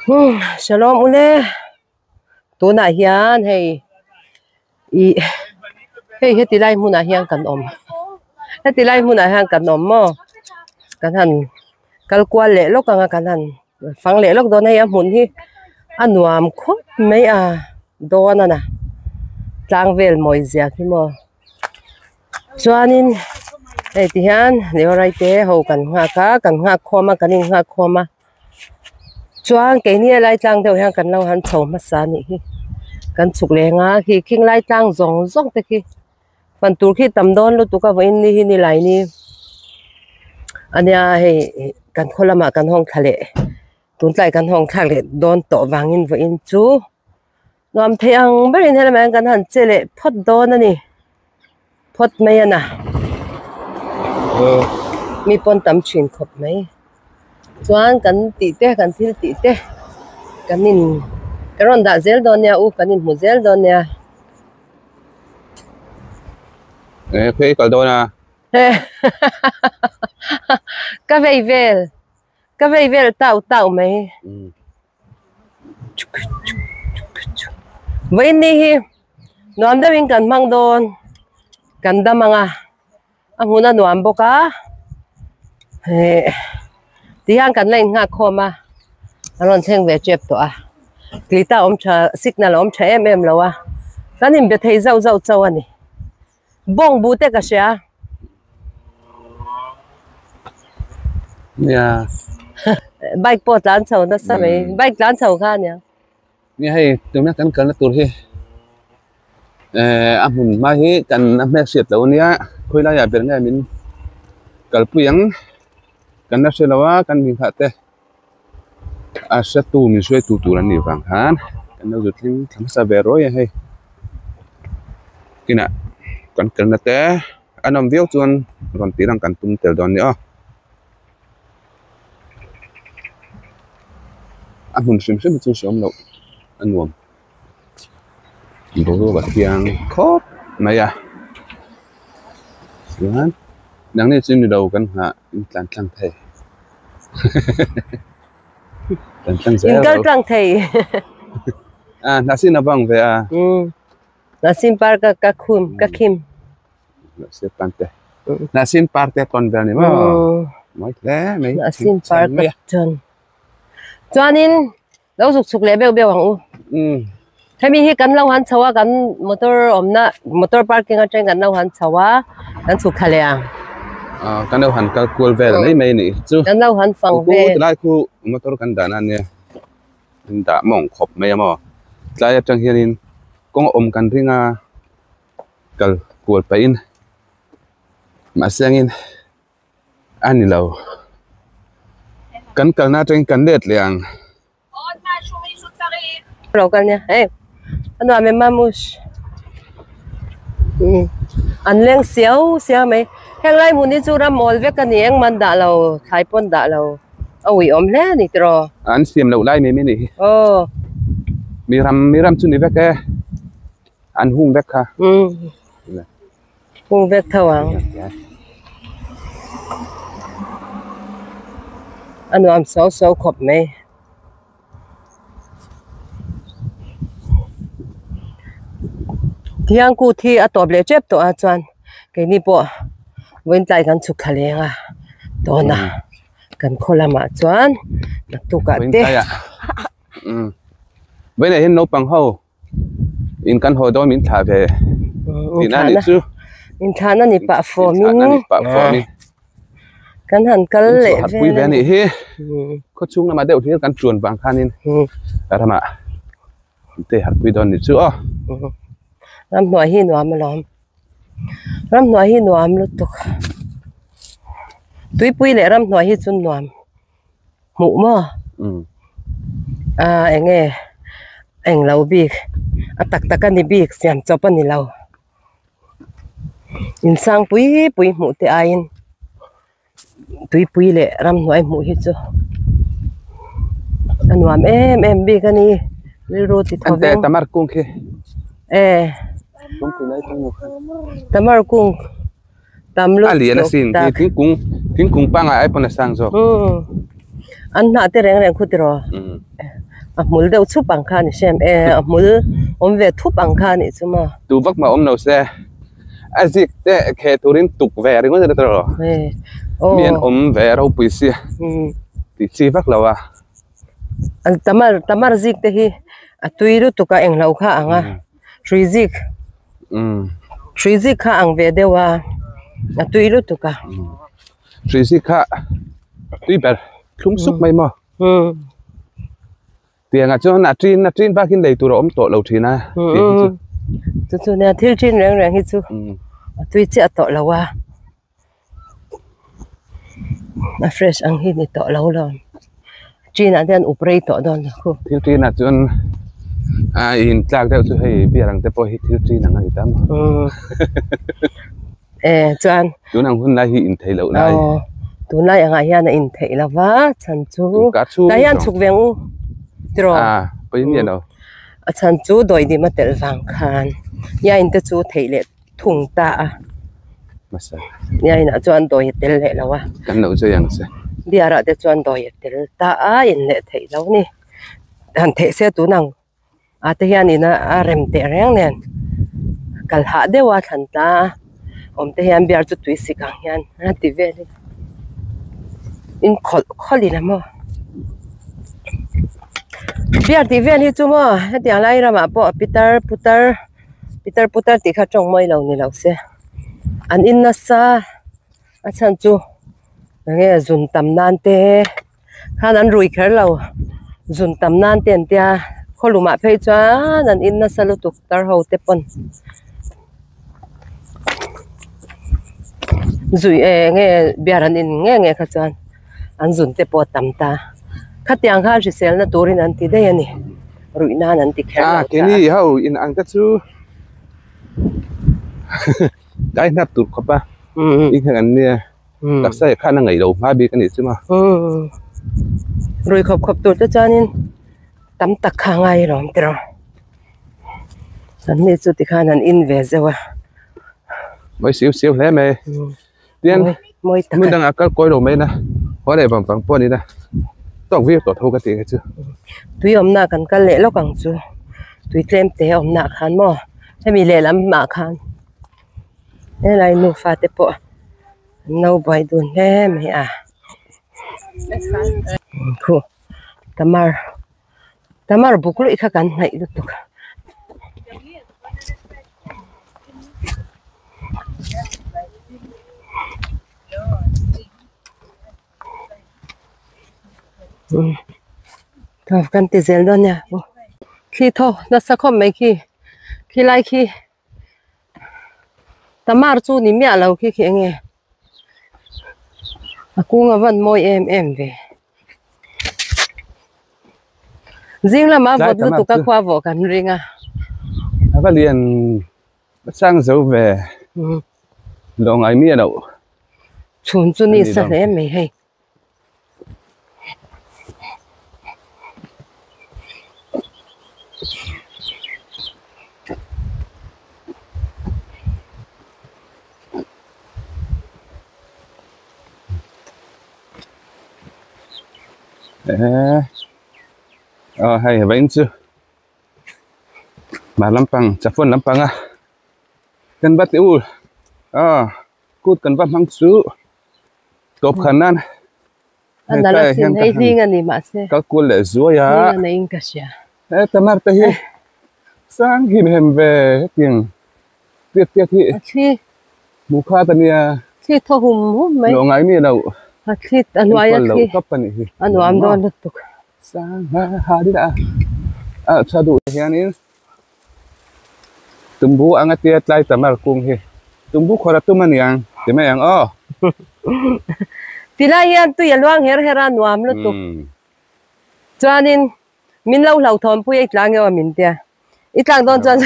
Shalom ule tunah hian hei ih hei heti lai hmunah hian kan awm heti lai hmunah hian kan awm maw kan han kal kual leh lawk ang a kan han fang leh lawk dawn a hei a hmun hi a nuam khawp mai a dawn a na tlang vel mawi zia khi maw. Chuanin hei ti hian Deorai te ho kan nghak a kan nghak khawm a kan innghak khawm a chuan keini a lai tlang deuh hian kan lo han chho hmasa a nih hi kan chhuk leng a khi khing lai tlang zawng zawng te khi fan tur khi tam dawn lutuk a vawiin ni hi ni lai ni ania hei kan khaw lamah kan hawng thla leh tun tlai kan hawng thlak leh dawn tawh vangin vawiin chu. Nuam thei ang berin helamah hian kan han che leh phawt dawn a ni phawt mai a na mi pawn tam thin khawp mai chuan kan tih te kan thil tih te kan in ka rawn dah zel dawn nia u kan inhmu zel dawn nia. E phei kal dawn a. Ka vei vel ka vei vel tau tau mai. Vawiin ni hi nuam deuhin kan hmang dawn kan dam ang a a hmun a nuam bawk a heh tihian kan la innghak khawm a an rawn thleng ve tep tawh a tuita awm tha signal a awm tha em em lo a kan inbe thei zauh zauh chauh a ni bawng bu te ka hria. Nia. Bike pawh tlan chho nasa mai bike tlan chho kha ania. Nia hei tuna kan kalna tur hi eh a hmun hma hi kan a hmel hriat lo ania khawi laiah ber nge min kalpui ang kan la hre lo a kan mi nghah te a hretu min hruaitu tur an nih vang khan kan lo zut thleng thla hmasa ve ruai a hei kinah kan kalna te a nawm viau chuan rawn tih rang kan tum tel dawn a ni aw. A hmun hrim hrim hi chu hreawm loh a nuam boruak a thiang khawp mai a chuan nangni chu ni lo kan nghah in tlan tlang thei tlan tlang zel in kal tlang thei a hnahsin a bang ve a hnahsin par ka ka khum ka khim hnahsin par te hnahsin par te tawn vel ni maw mawi hle mai hnahsin par ka tawn chuanin Lo zuk chhuk leh beuh beuh ang u. Hemi hi kan lo han chho a, kan motor awmna motor parking atangin kan lo han chho a, kan chhuk thla leh ang. Ah kan lo han kal kual vel mai mai anih hi chu. Kan lo han fang vel. Tilai khu motor kan dah na ania. An dah mawng khawp mai a maw. Tlai atang hianin kawng awm kan ring a, kal kual pahin mahse angin a ni lo kan kalna atangin kan let leh ang. Lo kal nia hei a nuam em mamush an leng siau siau mai heng lai hmun hi chu ram mawl vek a ni engmah an dah lo thlai pawn dah lo a ui awm hle a ni tiraw. An siam loh lai mai mai a nih hi. Aw. Mi ram mi ram chu ni vek e an hung vek kha. Hung vek tho ang. A nuam so so khawp mai. Thiang kut hi a tawp leh tep tawh a chuan keini pawh vawiin tlai kan chhuk thla leng a dawn a kan khaw lamah chuan naktukah te. Vawiin ah hian naupang ho In kan haw dawn min thlah ve tihna a nih chu. Inthlahna ni pah fawmin kan han kal leh vel a nih hi. Khawchhung lamah deuh hlir kan chuan vang khanin ramah te harhpui dawn ni chu aw. Ramhnuai hi nuam alawm. Ramhnuai hi nuam lutuk. Tuipui leh ramhnuai hi chu nuam. Hmuh maw? Aaa eng nge eng lo bik a tak tak a ni bik siam chawp a ni lo insang pui pui hmuh te aiin tuipui leh ramhnuai hmuh hi chu a nuam em em bik a ni rilru ti thaw veng Tamar kung khi e tamar kung. Tam A lian asin hi thingkung thingkung pangai ai pawn a sang zawk. An hnah te reng reng khu tiraw. A hmul deuh chhup ang kha a ni hrem e, a hmul awm ve thup ang kha a nih chu maw. Tu vak mah awm lo se, a zik te kheh turin tuk ve ringawt a ni tawh lo. Mi an awm ve ropui sia tih chi vak lo a. Tamar tamar zik te hi a tui lutuk a englo kha ang a, hrui zik hrui zik kha ang ve deuh a, a tui lutuk a. Hrui zik kha tui ber thlum sup mai maw. Tiangah chuan a ṭin a ṭin bakin lei tur a awm tawh lo ṭhin a tih hi chu. Chu chu nia thil ṭin reng reng hi chu a tui chiah tawh lo a, a fresh ang hi ni tawh lo lo. Ṭinah te hian up rei tawh dawn lo khu. Thil ṭinah chuan a in tlak deuh chu hei beer ang te pawh hi thil ṭin ang a ni ta maw. E chuan tun ang hun lai hi in theih loh lai aw tunlai angah hian a in theih lo va chhan chu tah hian chhuk ve ang u tiraw a pawi miah lo a chhan chu dawidim a telh vang khan iain te chu theih leh thung ta a hmasa iain ah chuan dawi a tel leh lo a kan lo zui ang che beer ah te chuan dawi a tel ta a in leh theih lo ni han theih se tun ang. Ah te hianin a rem teh reng nen kal hah deuh a thlan ta a awm te hian beer chu tui sik ang hian a ti vel in in khawlh khawlh in a maw beer tih vel hi chu maw hetiang lai ramah pawh pitar putar pitar putar tih kha tawng mawi lo ni lo se an in nasa a chhan chu enge zun tam nan te. Khan an rui kher lo zun tam nan te an tia khawlumah phei chuan an in nasa lutuk tar ho te pawn zui eng nge beer an in nge nge kha chuan an zun te pawh a tam ta khatiang khan hrisel na turin an ti daih a ni ruih nan an ti kher lo a keini ho in ang te chu dai hnap tur khawp a in kha an nia. Taksa hi khan a ngaih lo hma bik a nih chu maw. Rui khawp khawp tur te chuanin tam tak kha a ngai alawm tiraw. An ni chu tikhan an in ve zeuh a. Mawi siu siu hle mai. Tian hmun dangah kal kawi lo mai na haw leh vang vang pawh a ni na tawk viau tawh tho ka tih ang chu. Tui awmna kan kal leh lawk ang chu tui tlem te awmna khan maw hemi lehlam ah khan. Helai nufa te pawh an lo buai dun hle mai a khu tamar tamar buk luih kha kan hnaih lutuk a. Kan ti zel dawn nia thli thaw nasa khawp mai khi khilai khi. Tamar chu ni miah lo khi khi enge a kung a van mawi em em ve zing lama vawt lutuk a khua vawh kan ring a a va lian a chang zo ve lo ngai miah loh chhun chu ni sa hle mai hei. Ờ hei vawiin chu hmar lampang chafun lampanga kan va ti u aw kut kan va hmang chu. Tawp khan nan A nalh a sin hei hling a ni mahse kal kual leh zuai a hling a nei in ka hria he tamar te hi sang him hem ve hetiang tiat tiat hi a thli hmuh khat a nia thli thaw hum hum mai lo ngai mi lo a thli a hnuai a thli tawp a nih hi a nuam dawn lutuk sang ha ha dil a a tha duh hianin Tumbu anga tia tlai tamar kung hi tumbu khawr a tum a niang ti mai ang aw. Tilai hian tui a luang her her a nuam lutuk. Chuanin min lo hlauhthawn pui a i tlang emaw a min tia. I tlak dawn chuan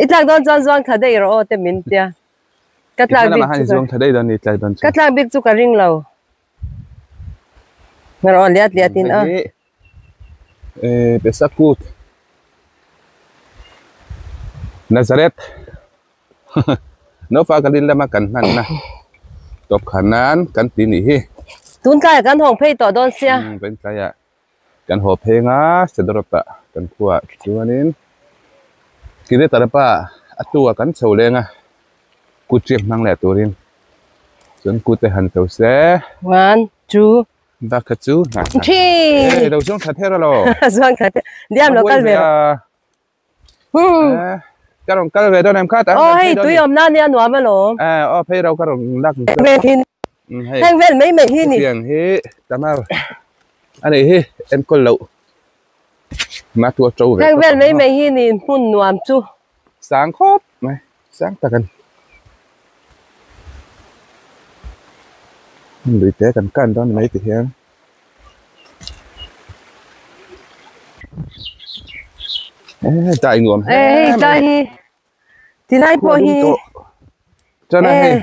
i tlak dawn chuan zuang thla daih rawh aw te min tia. Ka tlak bik chu ka tlak bik chu ka ring lo. Rawh liat liat in a. Eh Pesakut Nazareth Naufa ka lin lama kan hman na tawp khan nan kan ti nih hi. Tun tlaiah kan hawng phei tawh dawn sia. Tun tlaiah. Kan haw pheng a Sederot ah kan khuaah chuanin Kiryat Arba a tua kan chho leng a kut riak hmang leh turin chuan kut te han cho se. One, two, Bak kha chu hnah hnah. Three. Lo zuang that her alo. Zuang that. Diam lo kal ve. Hmm. Ka rawn kal ve dawn em kha ta. Oh hei tui awm na nia nuam alawm. Eh oh phei ro ka rawn lak. Ve thin. Hei. Heng vel mai mai hi ni. Tiang hi tamar. Ani hi enkawl loh. Ma tua to ve. Heng vel mai mai hi ni hmun nuam chu. Sang khawp mai. Sang tak ani. Lui te kan kan dawn mai ti hian. Eh dai nuam hle mai. Eh dai hi tilai pawh hi. Chuan a hei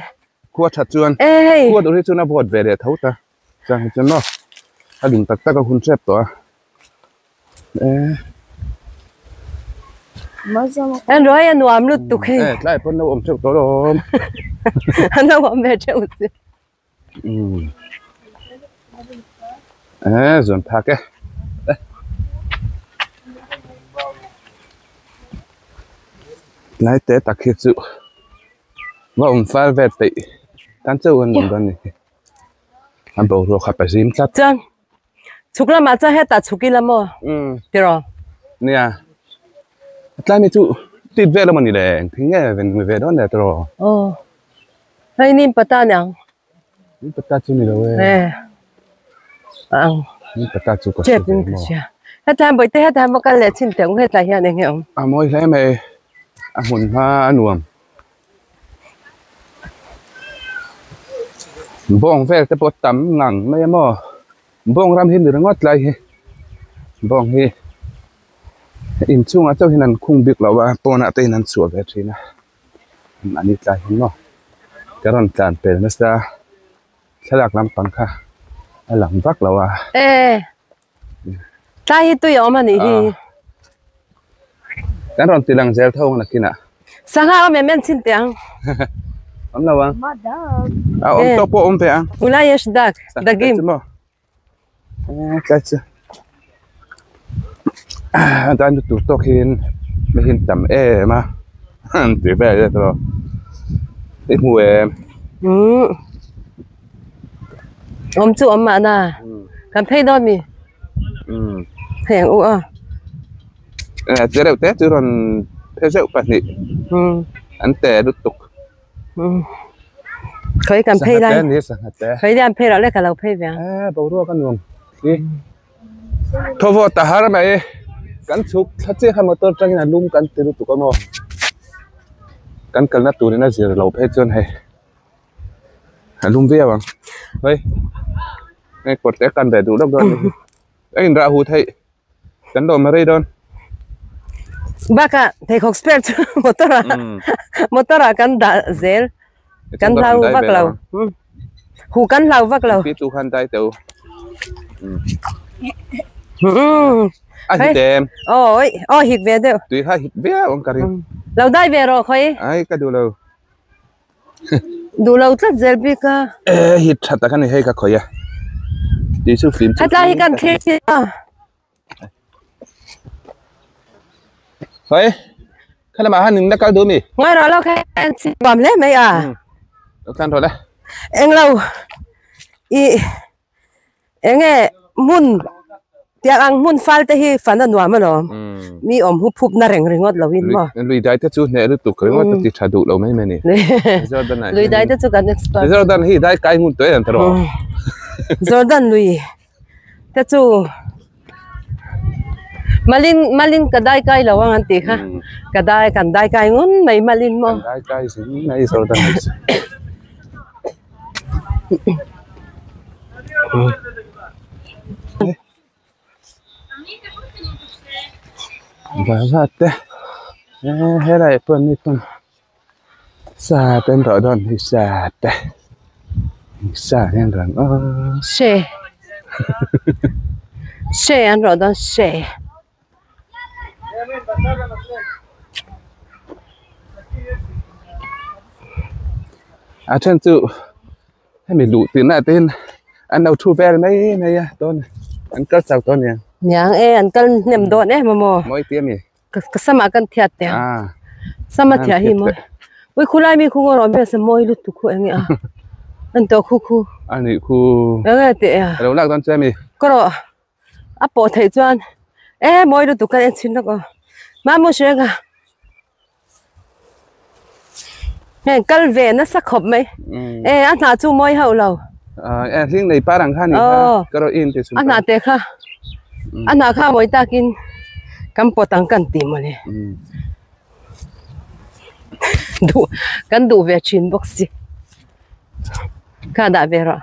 khua that chuan khua duh hi chuan a vawt ve leh tho ta. Chuan hi chuan maw a lung tak tak a hun tep tawh a. Eh. En rawh hei a nuam lutuk hei. Eh tlai pawn lo awm teuh tawh alawm. An lo awm ve teuh chu. Umm. Eh zawn phak e. Tlai te tak hi chu va awm fal vel peih tan chauh an awm dawn a ni. An boruak kha pa zim tlat. Chuan chhuk lamah chuan hetah chhuk ila maw? Umm. Tiraw? Nia. Tlai mi chu tit vel emaw ni le engthing nge ven ve dawn le tiraw? Aw. Hei nim pata niang. Nim pata chu ni lo e. Eh. Ang. Nim pata chu ka hre ve maw? Hetlai bawihte hetlai maw kal leh chin teh ang hetlai hian eng nge awm? A mawi hle mai. A hmun hma a nuam. Bawng vel te pawh tam ngang mai a maw bawng ram hi ni ringawt lai hi bawng hi inchungah chauh hian an khung bik lo a pawnah te hian an chhuah ve thin a mahni tlai hi maw ka rawn tlan pel nasa thlalak lampang kha a lang vak lo a. Tlai hi tui a awm a nih hi. Kan rawn ti lang zel tho ang nakinah. Sangha awm em en chhin teh ang. Awm lo ang. A awm tawk pawh awm ve ang. Ulai yesh dak dagim. Tlai chu. Dan tu tur tawk hian mi hin tam em a. Tui vel e tawh. I hmu em? Awm chu awm mahna. Kan phei dawn mi. Hei ang u a. Eh che reuh te chu rawn phei zeuh pahnih. An te lutuk. Khawi kan phei lai. Sangha te ni sangha te. Khawi lian phei loh le ka lo phei ve ang. Eh boruak a nuam. Thaw vawt a har mai. Kan chhuk thla chiah kha motor tangin a lum kan ti lutuk a maw. Kan kalna turin a zir lo phei chuan hei. A lum viau ang hei hei kawt te kan ve duh lawk dawn a ni a inrah huh theih kan lawm a rei dawn bakah pheikhawk spare chu motor ah motor ah kan dah zel kan hlau vak lo huh kan hlau vak lo pi chu khan dai teu a hit em oi oi hit ve deuh tui kha hit viau ang ka ring lo dai ve rawh khawi ai ka duh lo Duh lo tlat zel bik a. Eh hit tha tak a ni hei ka khawih a. Tih chu fim chu. Hetlai hi kan thlir si a. Hoi. Kha lamah han in la kal duh mi? Ngai rawh lo khan chi nuam hle mai a. Lo tlan rawh le. Englo i Enge hmun tiang ang hmun fal te hi fan a nuam alawm. Mi awm hu phup na reng ringawt lo in maw. Lui dai te chu hneh lutuk ringawt a ti tha duh lo mai mai ni. Lui dai te chu kan expert. Jordan hi dai kai ngun tawh em ta rawh. Jordan lui te chu malin malin ka dai kai lo ang an tih kha. Ka dai kan dai kai ngun mai malin maw. Kan dai kai zing mai Jordan lui chu. Te helai pawh ni pawn sa te an rawh dawn hi sa te sa te an rawn aw se se an rawh dawn se. A then chu hemi luh tihna ah te hian an lo thu vel mai mai a dawn an kal chau tawh aniang. Niang e an kal hnem dawn em a maw? Mawi ti a mi? Ka sama kan thiat teh ang. Sama thiah hi mawi. Ui khulai mi khu ngaw rawh bes a mawi lutuk khu enge a. An tawh khu khu. A nih khu. Enge teh a. Alo lak dawn che mi. Ka rawh. A pawh theih chuan e mawi lutuk kan en chhin lawk aw. Mamu hrenga. Heng kal ve nasa khawp mai. E a hnah chu mawi hauh lo. E hling nei par ang kha ni kha. Ka rawh in ti A hnah te kha. A hnah kha mawi takin kan pawt ang kan ti mawle. Duh kan duh ve thin bawk si. Kha dah ve rawh.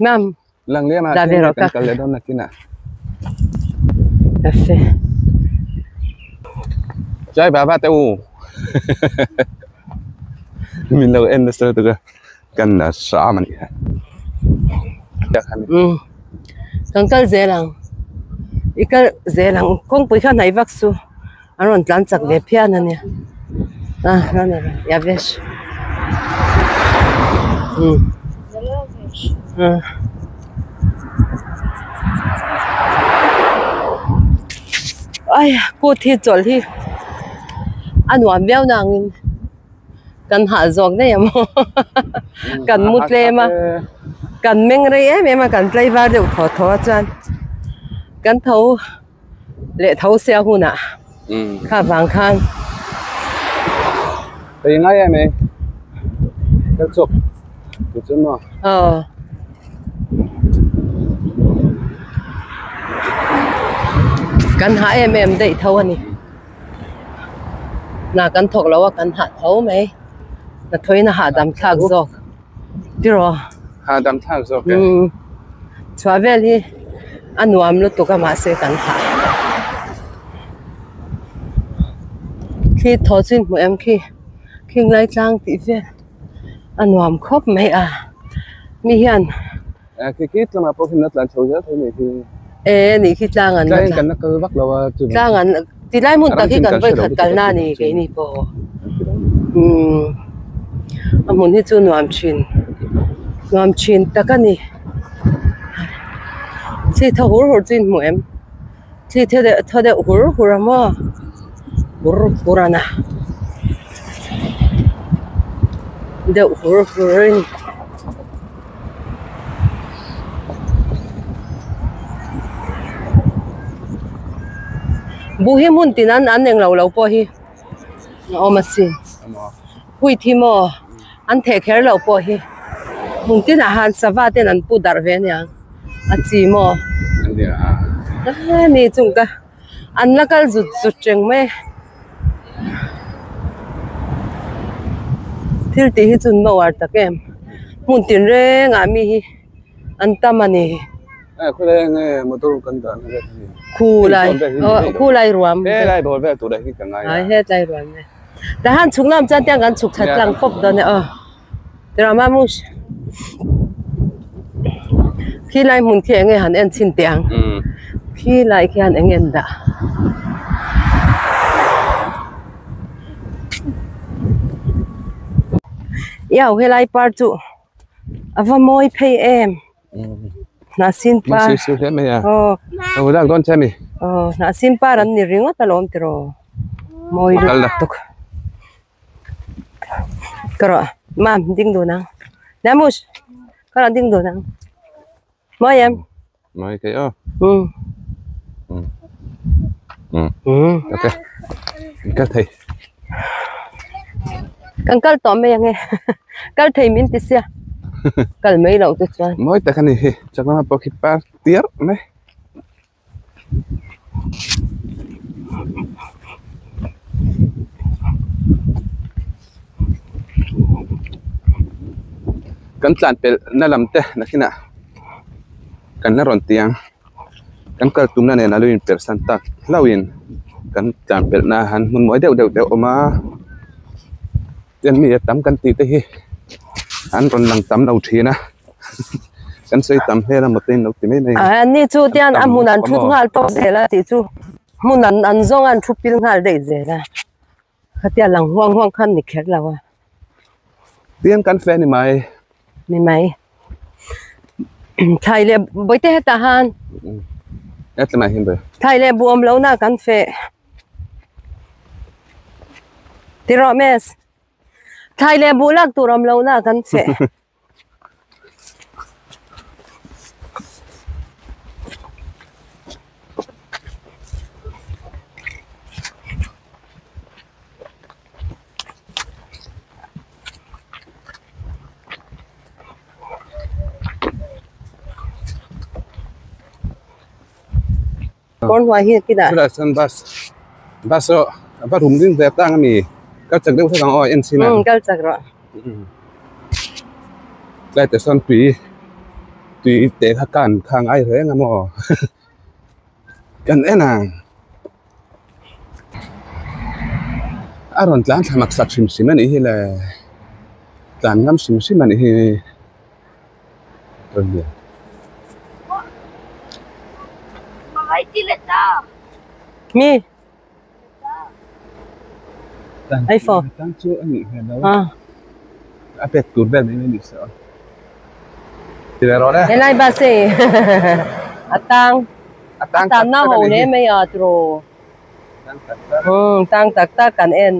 Ma'am. Lang liam ah khian kan kal leh dawn nakin ah. Jai baba te u. Min lo en nasa lutuk a. Kan la hram a nih kha. Um. Kan kal zel ang. I kal zel ang. Kawngpui kha hnaih vak su. An rawn tlan chak ve phian a nia. Ah ya vesh. Um. Ah. Ai kut hi chawlh hi a nuam viau nangin kan hah zawk daih a maw kan mu tlem a kan meng rei em em a kan tlaivar deuh thaw thaw a chuan kan tho. Leh tho sia hunah kha vang khan. Hei ngai em ei kal chawk tu chu maw. Aw. Kan hah em em daih tho a ni. Hna kan thawk lo a kan hah tho mai. Hna thawiin a hahdam thlak zawk. Tiraw? Hahdam thlak zawk e. Umm chhuah vel hi a nuam lutuk a mahse kan hah. Khi thaw chu in hmu em khi khing lai tlang tih vel a nuam khawp mai a mi hian. Eh khi khi tlangah pawh khian la tlan chho zel thei mai khi. Eh nih khi tlang an la tlan. Kan la kal vak lo a chu. Tlang an ti lai hmun tak hi kan vawi khat kalna a ni keini pawh. Umm a hmun hi chu nuam thin nuam thin tak a ni. Thli thaw hur hur chu in hmu em? Thli the deuh thaw deuh hur hur a maw hur hur a na deuh hur hur in. Buh hi hmun tin an an englo lo pawh hi a awm asin wheat hi maw an theh kher loh pawh hi hmun tinah han sava ten an pu darh ve aniang a chi maw hemi chung ka an la kal zut zut reng mai a thil tih hi chu an va uar tak em hmun tin rengah mi hi an tam a ni. Khulai khulai ruam hetlai ruam e tahan chhuk lam chuan tiang kan chhuk that tlang pawp dawn e aw Ramamush khilai hmun khi enge han en chhin teh ang khilai khian eng en dah iau helai par chu a va mawi phei em. Hnahsin par aw hnahsin par an ni ringawt alawm tiraw mawi lutuk ka rawh mam ding dun ang Namush ka rawh ding dun ang mawi em mawi thei aw um um okay kal thei kan kal tawh mai ange kal thei min ti sia kal mai loh te chuan mawi tak ani hi chakna pawh khi par tiar mai Kan tlan pelh na lam te nakinah kan la rawn ti ang kan kal tumna nen a lo inperh san tak hlauhin kan tlan pelh na han hmun mawi deuh deuh te a awm a chuan mi a tam kan tih te hi an rawn lang tam lo thin a. Kan sawi tam hmel a mawte in lo ti mai mai. A ni chu tian a hmun an thut nghal tawp zel a tih chu hmun an an zawng an thu pil nghal daih zel a khatia lang huang huang khan ni kher lo a. Tian kan fe ni mai. Ni mai. Thlai leh bawihte hetah han. Thai leh buh awm lohna kan feh ti rawh Miss. Thlai leh buh lak tur awm lohna kan feh. Kawr hnuai hi kinah. Chulai chuan bus bus erawh a va rum ding ve tang a ni kal chak deuh hlek ang aw en chhin ang. Umm kal chak rawh. Tlai te sawn tui tui te kha kan kha ngai reng a maw kan en ang. A rawn tlan thla mak sak hrim hrim a nih hi le tlan ngam hrim hrim a nih hi. Mi iPhone helai bus hei a tang a tan na ho hle mai a tiraw tang tak tak kan en.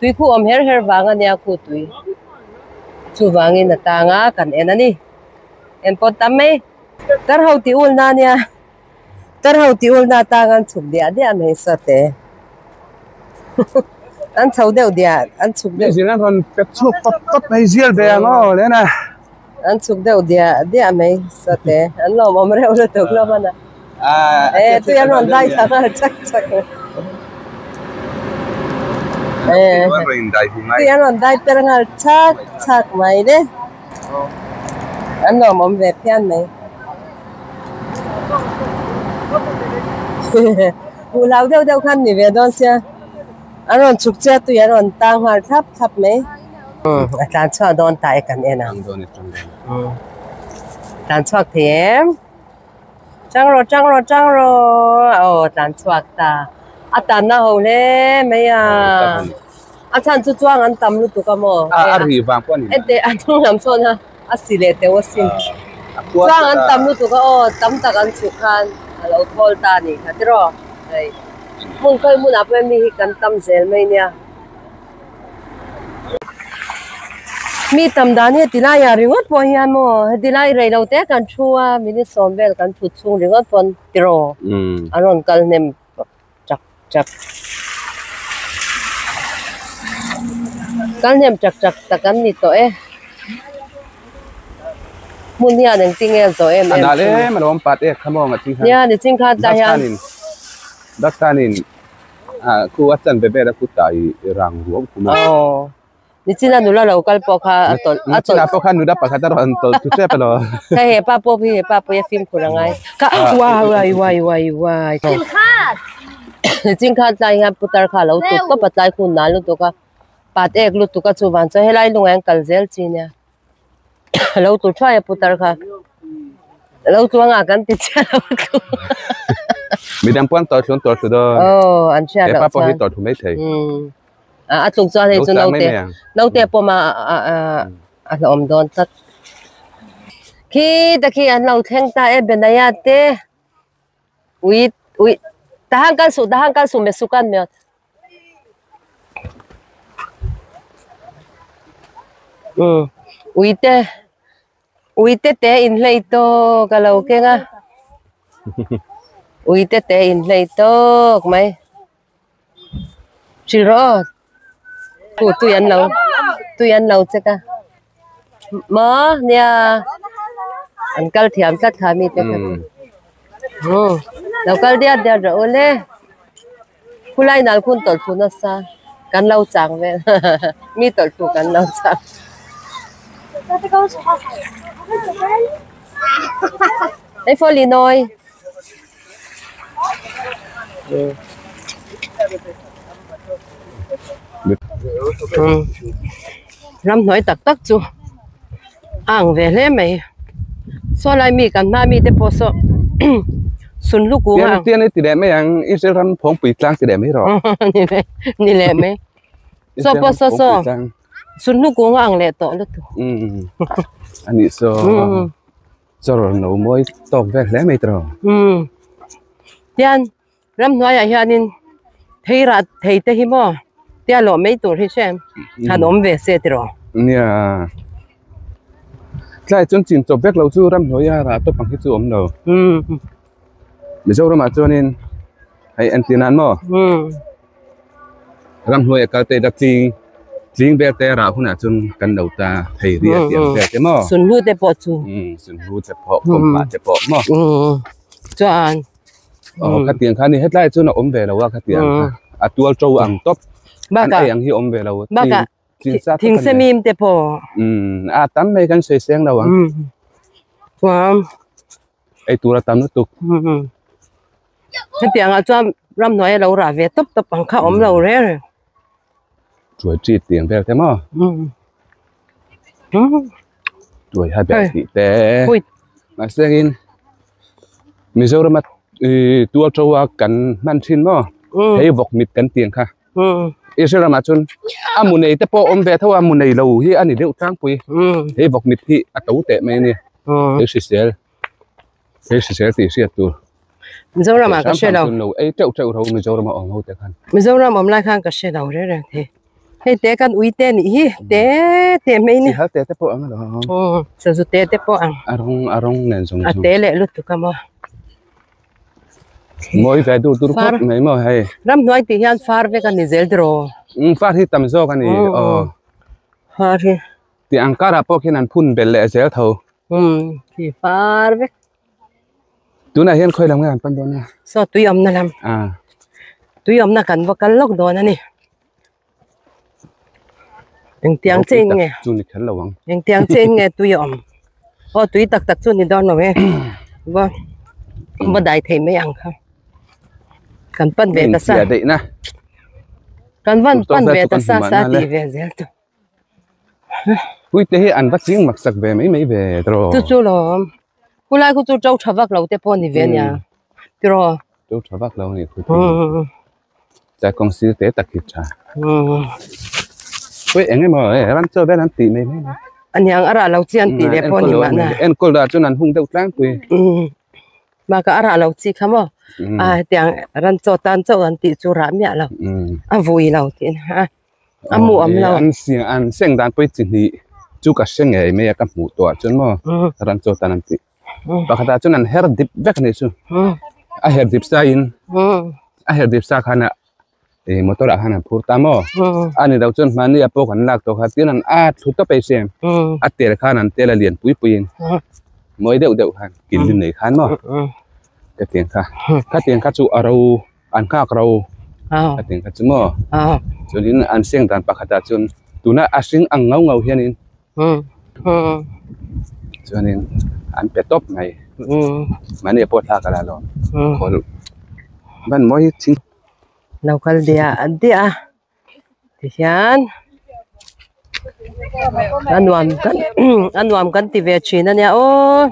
Tui khu awm her her vang a nia khu tui. Chuvangin a tang a kan en a ni. En pawt tam mai. Tar ho tih ul na nia. Tar ho tih ul na tang an chhuk diah diah mai sa te. An chho deuh diah an chhuk deuh. Zin an rawn pet chhuak pawp pawp mai zial ve ang aw le na. An chhuk deuh diah diah mai sa te. An lawmawm reuh lutuk hlawm a na. E tui an rawn dai thla nghal chak chak. Tui an rawn dai per nghal chak chak mai le. An lawmawm ve phian mai. Huh hlau deuh deuh khan ni ve dawn sia. An rawn chhuk chiah tui an rawn tang nghal thlap thlap mai. A tlan chhuak dawn ta e kan en ang. Tlan chhuak thei em? Chang rawh chang rawh chang rawh aw tlan chhuak ta a tanna ho hle mai a a chhan chu chuang an tam lutuk a maw a ri vang pawh a ni ente a hnung lam sawn a a si leh teuh asin chuang an tam lutuk a aw tam tak an chhuk khan a lo thawl ta a nih kha tiraw hei hmun khawi hmunah pawh hian mi hi kan tam zel mai nia. Mi tam dan hi ti laiah ringawt pawh hian maw heti lai rei lo te kan thu a minute sawm vel kan thut chhung ringawt pawn tiraw an rawn kal hnem chak chak kal hnem chak chak tak an ni tawh e hmun hian engtin nge a zawh em em thin nia nichin khan tlai hian Khu a chan ve vel a kutah i rang ruau khum a. Aw. Nichina nula lo kal pawh kha a tawlh a tawlh. Nichina pawh kha nula pakhat a rawn tawlh thu tep alo. Kha he pa pawh hi he pa pawh hi a fimkhur a ngai. Kha uai uai uai uai uai. Nichin khan tlai hian putar kha a lo tut tawp a tlai hun nal lutuk a pat ek lutuk a chuvan chuan helai lungah hian kal zel chi nia. A lo tlu thuai a putar kha a lo tlu anga kan ti chiah lo tlu midang pawh an tawlh thlu an tawlh thlu dawn aw an hriat loh chuan hepa pawh hi tawlh thlu mai thei a tluk chuan hei chu naute naute pawm a a hlauhawm dawn tlat khi te khi an lo thleng ta e Benaya te ui ui tahan kal suh tahan kal suh mesukan meuh Uite uite te inhlei tawk a lo keng a uite te inhlei tawk mai hrilh rawh aw khu tui an lo tui an lo check a maw nia an kal thiam tlat kha mite kha chu lo kal diat diat rawh u le. Khulai nal khun tawlh thu nasa kan lo chang vel mi tawlh thu kan lo chang. Hei fawh linawi. Ramhnuai tak tak chu a ang ve hle mai. Saw lai mi kan hma mi te pawh saw sun lu kung ang. Tian ti leh mai ang Israel ram phawngpui tlang ti leh mai rawh. Ni leh ni leh mai. Saw pawh saw saw sun lu kung ang leh tawh lutuk. Ani saw chawr no mawi tawk vel hle mai tawh. Tian ramhnuaiah hianin thei rah thei te hi maw tia lawh mai tur hi hrem han awm ve se tiraw. Nia tlai chuan chin chawp vek lo chu ramhnuaia rah tawp ang hi chu awm lo. Mizoramah chuanin hei entir nan maw ramhnuaia kal te ila tling tling vel te rah hunah chuan kan lo ta thei ria tih ang vel te maw. Sunhlu te pawh chu. Sunhlu te pawh kawmpa te pawh maw. Chuan. Aw khatiang kha a ni hetlai chuan a awm ve lo a khatiang kha a tual to ang tawp an ei ang hi a awm ve lo bakah thingsemim te pawh a tam mai kan sawi seng lo ang chuan ei tur a tam lutuk hetiang ah chuan ramhnuai a lo rah ve tawp tawp ang kha a awm lo reng reng chuai chi tiang vel te maw chuai ha ber tih te mahse in Mizorama ih tual to a kan hman thin maw hei vawk mit kan tiang kha Israel ramah chuan a mu nei te pawh awm ve tho a mu nei lo hi a ni deuh tlangpui hei vawk mit hi a to teh mai a ni hei hrisel hei hrisel tih hriat tur Mizoram ah ka hre lo lo ei teuh teuh ro Mizoram a awm ho te khan Mizoram awm lai khan ka hre lo reng reng thei hei te kan ui te nih hi te te mai ni hal te te pawh ang lo sazu te te pawh ang a rawng a rawng nen zawng a te leh lutuk a maw Mawi ve dur dur khawp mai maw hei. Ramhnuai tih hian far vek a ni zel tiraw? Umm far hi tam zawk a ni aw. Far hi. Tih ang karah pawh khian an phun belh leh zel tho. Umm khi far vek. Tunah hian khawi lam nge an pan dawn a? Saw tui awmna lam. Ah. Tui awmna kan va kal lawk dawn a ni. Engtiang chiah in nge? Chu ni kher lo ang. Engtiang chiah in nge tui a awm? Aw tui tak tak chu ni dawn lo e. Va va dai thei mai ang kha. Kan pan ve ta sa. Kan van pan ve ta sa sa tih ve zel tu. Pui te hi an va ching mak sak ve mai mai ve tiraw. Chu chu lawm. Khulai khu chu to tha vak lo te pawh ni ve nia. Tiraw. To tha vak lo ni khu. Chai kawng sir te tak hi tha. Pui eng emaw e ram chaw vel an tih mai mai. Aniang a rah lo chi an tih leh pawh ni mahna. Enkawl dah chuan an hung deuh tlangpui. Bakah a rah lo chi kha maw a hetiang ran chaw tan chauh an tih chu rah miah lo. A vui lo tih a. A mu awm lo. An siang an seng dan pawh hi chi hnih chu ka hre ngei mai a ka hmuh tawh ah chuan maw ran chaw tan an tih. Pakhat ah chuan an her dip vek a nih chu. A her dip sa in a her dip sa khan a ih motor ah khan an phur ta maw. A ni lo chuan hmani ah pawh kan lak tawh kha tin an a thlu tawp ei se a tel khan an tel a lian pui pui in mawi deuh deuh khan kil nei khan maw ka tiang kha ka tiang kha chu a ro. An nghak ro a tih kha chu maw chuanin an seng dan pakhatah chuan tuna a hring ang ngau ngau hianin chuanin an pe tawp mai mahni pawh thlak a la lo khawl ban mawi thing. Lo kal diah diah a tihian a nuam kan a nuam kan ti ve thin a nia aw.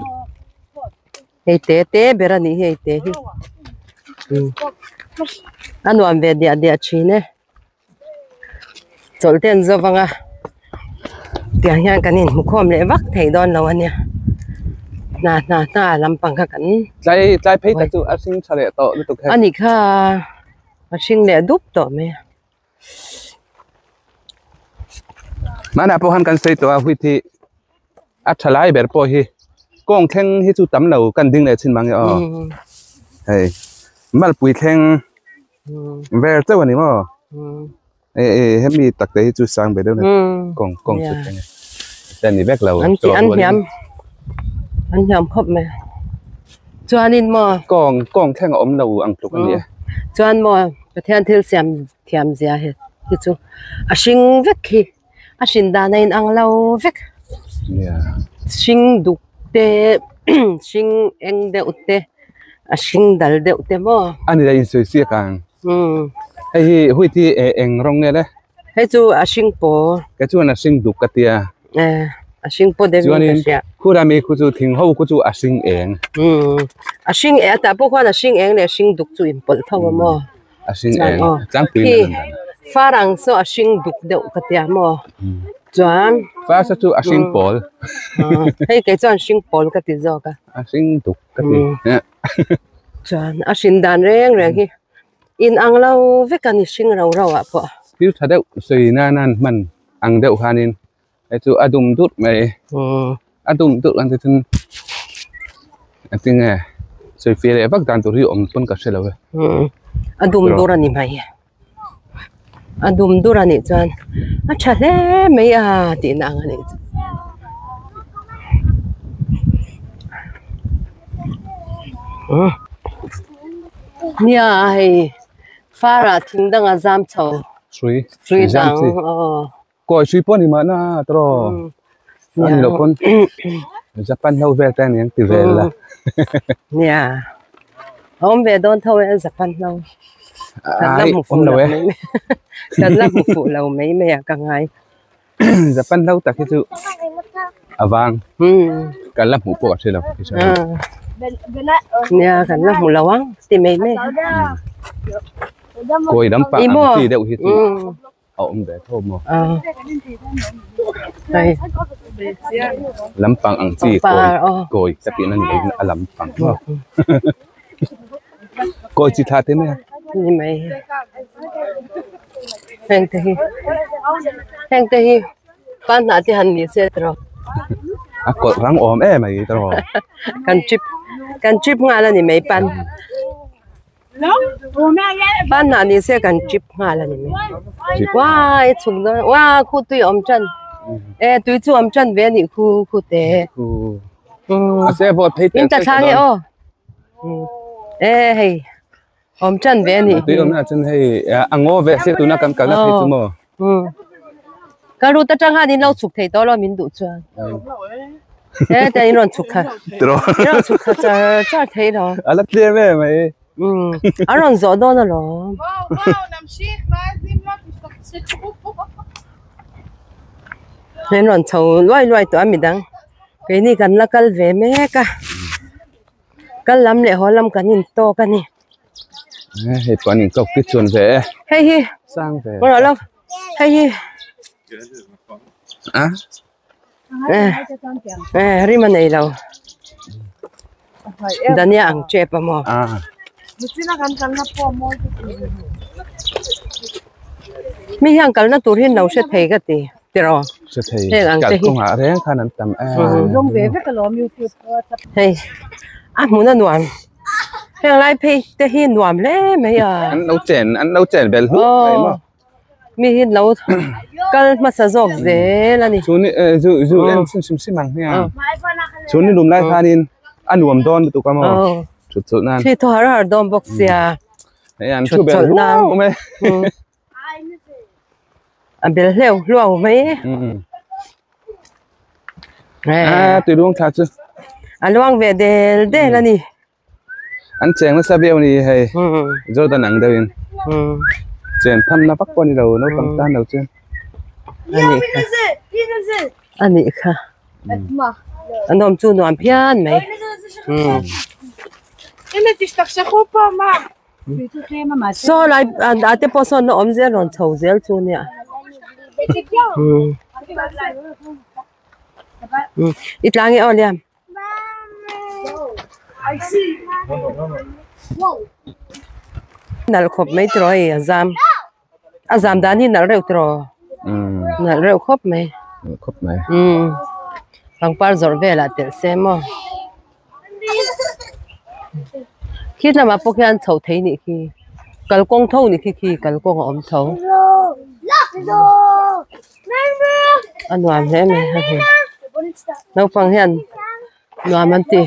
Hei te te ber a nih hi hei te hi a nuam ve diah diah thin e chawlh te an zo vang a tiang hian kan inhmu khawm leh vak thei dawn lo a nia hna hna hna lampang kha kan tlai tlai phei tak chu a hring tha leh tawh lutuk hei a nih kha a hring leh dup tawh mai a. Hmanah pawh khan kan sawi tawh a huit hi a tha lai ber pawh hi kawng thleng hi chu tam lo kan ding leh chin mang e aw hei malpui thleng vel chauh a ni maw e e hemi tak te hi chu sang ve deuh a ni kawng kawng chu thleng e ni vek lo an ti an hniam an hniam khawp mai chuanin maw kawng kawng thleng a awm lo ang tluk a ni e chuan maw Pathian thil siam thiam zia hi hi chu a hring vek hi a hrin dan a inang lo vek hring duk te hring eng deuh te a hring dal deuh te maw a ni la insawi siak ang hei hi huit hi eng rawng nge le hei chu a hring paw kei chuan a hring duk ka tia a hring paw deuh in ka hria khura mi khu chu thing ho khu chu a hring eng a hring eng tah pawh khuan a hring eng leh a hring duk chu inpawlh tho a maw a hring eng tlangpui khi far ang saw a hring duk deuh ka tia maw chuan far saw chu a hring pawl hei kei chuan hring pawl ka ti zawk a a hring duk ka ti. Chuan a hrin dan reng reng hi in ang lo vek a ni hring ro ro ah pawh. Thil tha deuh sawi nan an hman ang deuh khanin hei chu a dum dut mai a dum dut ang te chuan engtin nge sawi fiah leh vak dan tur hi awm pawn ka hre lo e. A dum dur a ni mai a dum dur a nih chuan a tha hle mai a tihna ang a nih chu. Nia hei far ah thing dang a zam chho hrui hrui dang aw. Kawi hrui pawh a ni mahna tawh a ni loh pawn Japan ho vel te a ni ang ti vel la. Nia a awm ve dawn tho e Japan ho kan la hmu fuh lo mai mai kan la hmu fuh lo mai mai a ka ngai. Japan ho tak hi chu a vang kan la hmuh pawh a hre lo. Nia kan la hmu lo ang ti mai mai. Kawi lampang ang chi deuh hi chu. A awm ve tho maw? Lampang ang chi kawi kawi ka tihna ni loin a lampang maw? Kawi chi thla te mai a. Ni mai. Heng te hi heng te hi pan hnah te han ni se tiraw. A kawlh rang awm em mai tiraw. Kan trip kan trip nghal a ni mai pan. Panah ni se kan trip nghal a ni mai. Uai chhuk dawn uai khu tui a awm tan e tui chu a awm tan ve a nih khu khu te. In ta thlang e aw e hei awm tan ve a nih hi. Tui awmna chuan hei a ngaw ve se tuna kan kalna phei chu maw. Ka lut atang khan in lo chhuk thei tawh lo min duh chuan. E te in rawn chhuk kha. In rawn chhuk kha char char thei lo. A la tlem em mai. A rawn zawh dawn alawm. In rawn chho luai luai tawh a midang. Keini kan la kal ve mek a. Kal lam leh haw lam kan intawk a ni. Hei pawh an inkawk te chuan ve e. Hei hi. Sang ve. Rawh lo. Hei hi. A. Eh. Eh rim a nei lo. Dania ang tep a maw. A. Mi hian kalna tur hi no hre thei ka ti. Tiraw. Hre thei. Heng ang te hi. Kalkawngah reng khan an tam em. Hei. A hmun a nuam. Heng lai phei te hi nuam hle mai a. An lo chen an lo chen bel hlup mai maw. Mi hi lo kal hmasa zawk zel a ni. Chu ni zu zu en chhin hrim hrim ang hmiang. Chu ni lum lai khanin a nuam dawn lutuk a maw. Thut chawlh nan. Thli thaw har har dawn bawk sia. Hei an thu bel hluau mai. A bel hleuh hluau mai. A tui luang thla chu. A luang ve del del a ni. An cheng nasa viau ni hei. Jordan ang deuhin. Chen tham na vak pawh ni lo naupang tan lo chuan. A nih kha. A nih kha. A nawm chu nuam phian mai. Saw lai ah te pawh sawn a awm zel rawn chho zel chu nia i tlang e aw liam. Nalh khawp mai tiraw hei a zam a zam dan hi nalh reuh tiraw nalh reuh khawp mai pangpar zawrh velah telh se maw. Khi lamah pawh khian chhoh thei nih khi kalkawng tho nih khi khi kalkawng a awm tho a nuam hle mai a hei naupang hian nuam an ti.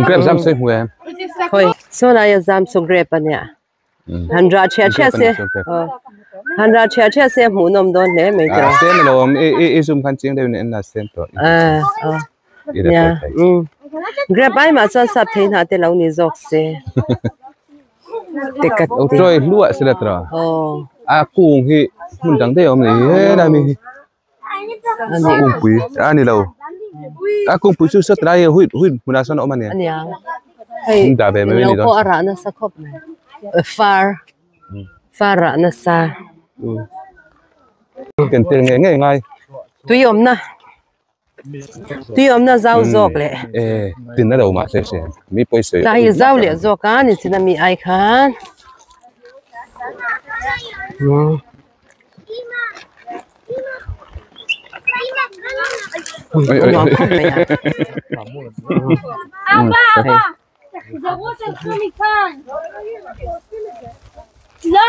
Grape zam sawi hmu em? Hawi saw laia zam saw grape a nia. Han rah ṭhiah ṭhiah se han rah ṭhiah ṭhiah se hmuh nawm dawn hle mai tiraw. A sen alawm i i i zoom khan chiang deuhin en la sen tawh. Nia grape ai mah chuan sap thei hnah te lo ni zawk se. Te ka Lo chawi hluah se la tiraw. A kung hi hmun dang daih a awm ni helai mi hi. Kungpui a ni lo a kungpui chu saw tilai hui hui hmunah sawn a awm a ni hei dah ve mai lo pawh a rah nasa khawp mai far far rah nasa ken tel ngei ngei ngai tui awmna. Tui awmna zau zawk leh. E tin a lo mah se se mi pawi sawi. Tlai hi zau leh zawk a ni chin a mi ai khan. Nuam khawp mai a.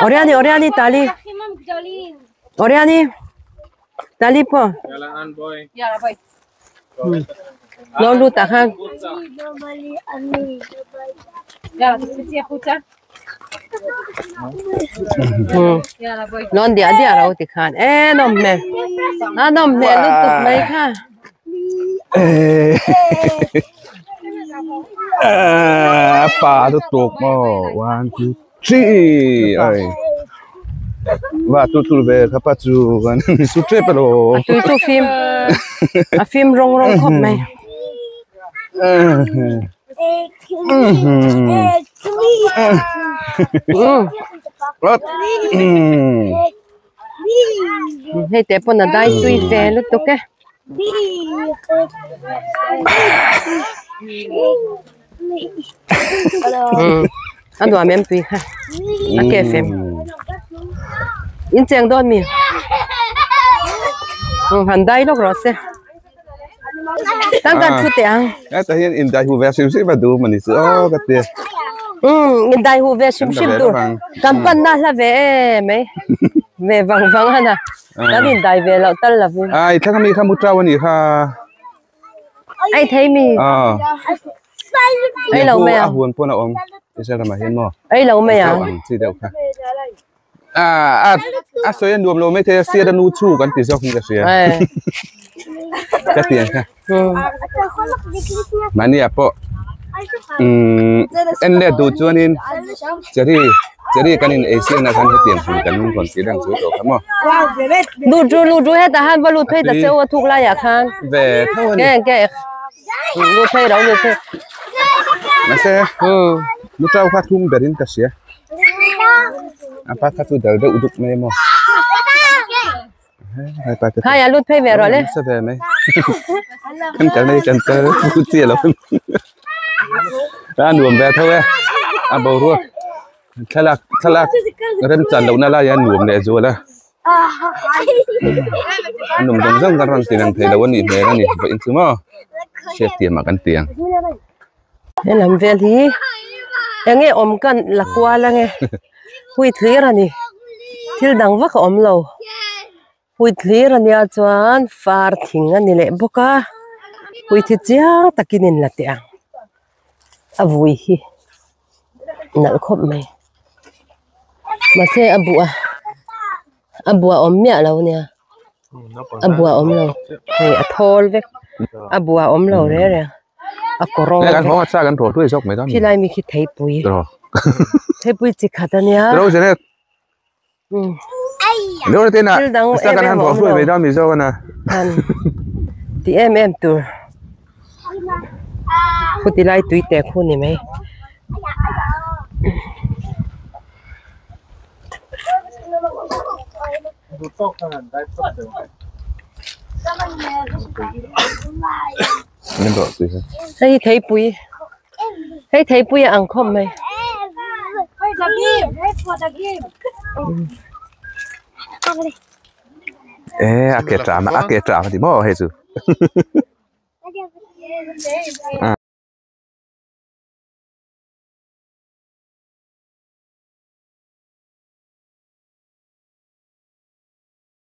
Oriani Oriani tali Oriani tali pawh lo lut ah khan lawn diah diah ro ti khan e nawm hmel a nawm hmel lutuk mai kha. A pa lutuk maw one two three ai va tu tur ve kha pa chu kan su tep alo a tui chu fim a fim rawng rawng khawp mai hei te pawn a dai tui ve lutuk e. A nuam em tui kha a ke fem in cheng dawn mi han dai lawk rawh se tangkan thu teh ang heta hian in dai hu ve hrim hrim a duh mani chu aw ka ti in dai hu ve hrim hrim tur kan pan na hla ve em mai ve vang vang a na Kan in dai ve loh tal lovin. Ai thlang ami kha mu trau ani kha. Ai thei mi. Ah. Ai lo mai ang. A huan pawn a awm. Israel ramah hian maw. Ai lo mai ang. Ang chi deuh kha. Ah, a a sawi a nuam lo mai thei a siat a nu chu kan ti zawk in ka hria. Ka ti ang kha. Mahni ah pawh umm en let duh chuanin cherry cherry kan in ei sian ah khan hetiang hmun kan rawn tih lang chu tawh kha maw. Lut ru lut ru hetah khan va lut phei ta che u a thuk laiah khan. Ve tho a ni. Nge nge lut phei ro lut phei. Mahse nu tau kha thum berin ka hria a pa kha chu dal deuh duk mai maw. Khai a lut phei ve rawh le. Sa ve mai. Kan kal mai kan kal lut chi lo. A nuam ve tho e. A boruak thlalak thlalak rem chan lohna lai a nuam leh zual a. A nuam zawng zawng kan rawn ti lang thei lo a nih hmel a ni. Vawiin chu maw hriat thiam ah kan ti ang. He lam vel hi eng nge awm kan la kual ange hui thlir a ni thil dang vak a awm lo hui thlir a nia chuan far thing a ni leh bawk a hui thi chiang takin in la teh ang a vui hi nalh khawp mai mahse a buh a a buh a awm miah lo nia a buh a awm lo hei a thawl vek a buh a awm lo reng reng a kawr rawng kan hawng a cha kan rawh hluai zawk mai dawn khilai mi khi theipui theipui chi khat a nia thil dang em em a awm lo han ti em em tur khuti lai tui te khu ni mai. Hei hi theipui hei theipui a ang khawp mai. E a ke tram a ke tram a ti maw hei chu.